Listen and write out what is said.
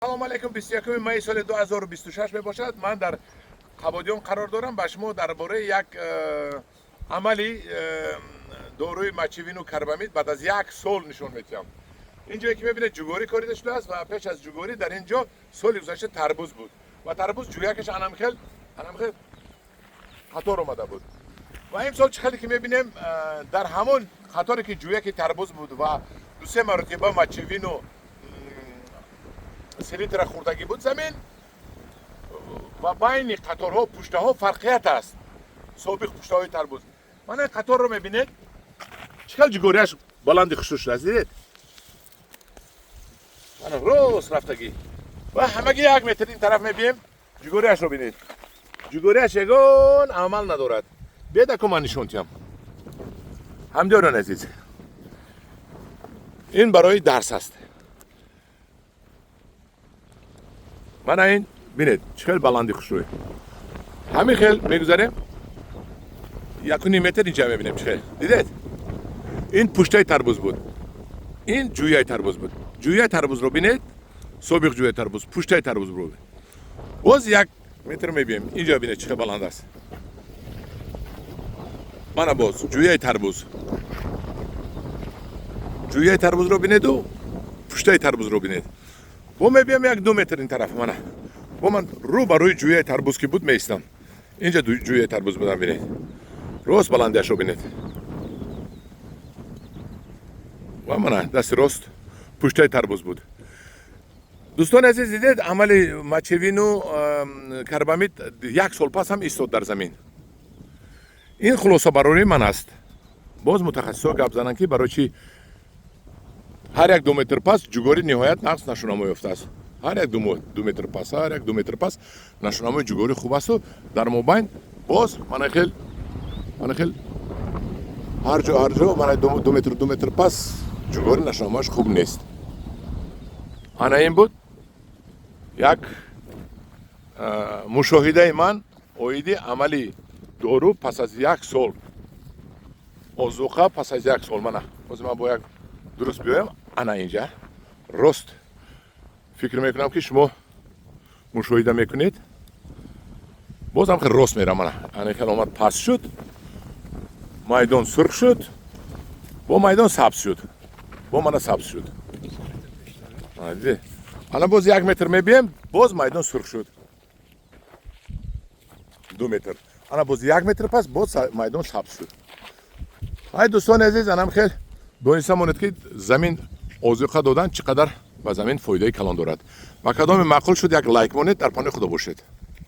Ассалому алайкум. 21 май соли 2026 мебошад. Ман дар Қабодиён қарор дорам. Ба шумо дар бораи як амали доруи мочевину карбамид баъд аз як сол нишон медиҳам. Ин ҷое ки мебинед, ҷуворӣ корида шудааст ва пеш аз ҷуворӣ дар ин ҷо соли гузашта тарбуз буд ва тарбуз ҷӯякаш анамхел қатор омада буд. Ва имсол чӣ хеле ки мебинем, дар ҳамон қаторе ки ҷӯяки тарбуз буд ва дусе маротиба мочевину селитра хӯрдагӣ буд замин, ва байни қаторҳо пуштаҳо фарқият аст. Собиқ пуштаҳои тарбуз, мана ин қаторро мебинед, чӣ хел ҷуворияш баланди хушрӯ шудааст. Дидед, мана рост рафтагӣ ва ҳамагӣ 1 метр ин тараф мебием, ҷуворияшро бинед, ҷуворияш ягон амал надорад. Биёд, ако ман нишон диҳам. Ҳамдиёрони азиз, ин барои дарс аст. Мана ин бинед, чӣ хел баланди хушрӯй. Ҳамин хел мегузарем 1.5 метр, инҷа мебинем, чӣ хел. Дидед, ин пуштаи тарбуз буд, ин ҷӯяи тарбуз буд. Ҷӯяи тарбузро бинед, собиқ ҷӯяи тарбуз, пуштаи тарбузро. Боз 1 метр мебием, инҷа бинед, чӣ хел баланд аст. Мана боз ҷӯяи тарбуз, ҷӯяи тарбузро бинеду пуштаи тарбузро бинед. Бо мебиям 1-2 метр ин тараф, мана бо ман рӯ ба рӯи ҷӯяи тарбуз ки буд меистам. Инҷа ҷӯяи тарбуз будам, бинед, рост баландиашро бинед. Ва мана дасти рост пуштаи тарбуз буд. Дӯстони азиз, дидед, амали мочевину карбамид як сол пас ҳам истод дар замин. Ин хулосабарории ман аст. Боз мутахассисҳо гап зананд, ки барои чӣ ҳар 1-2 метр пас ҷугорӣ ниҳоят нағз нашунамо ёфтааст. Ҳар 1-2 метр пас, ҳар 1-2 метр пас нашунамои ҷугорӣ хуб асту дар мобайн боз мана хел ҳар ҷо мана 2 метр, 2 метр пас ҷугорӣ нашунамояш хуб нест. Ана ин буд як мушоҳидаи ман оиди амали дору пас аз як сол, озуқа пас аз як сол. Мана ҳозир ман бо як дуруст биёям, ана инҷа рост. Фикр мекунам, ки шумо мушоҳида мекунед. Боз ҳам хел рост мерам. Мана ана хел омад, паст шуд, майдон сурх шуд, бо майдон сабз шуд, бо мана сабз шуд. Ана боз 1 метр мебием, боз майдон сурх шуд, 2 метр. Ана боз 1 метр пас боз майдон сабз шуд. Ай, дӯстони азиз, анам хел дониста монед, ки замин озуқа додан чӣ қадар ба замин фоидаи калон дорад. Ба кадоме маъқул шуд, як лайк монед. Дар паноҳи Худо бошед.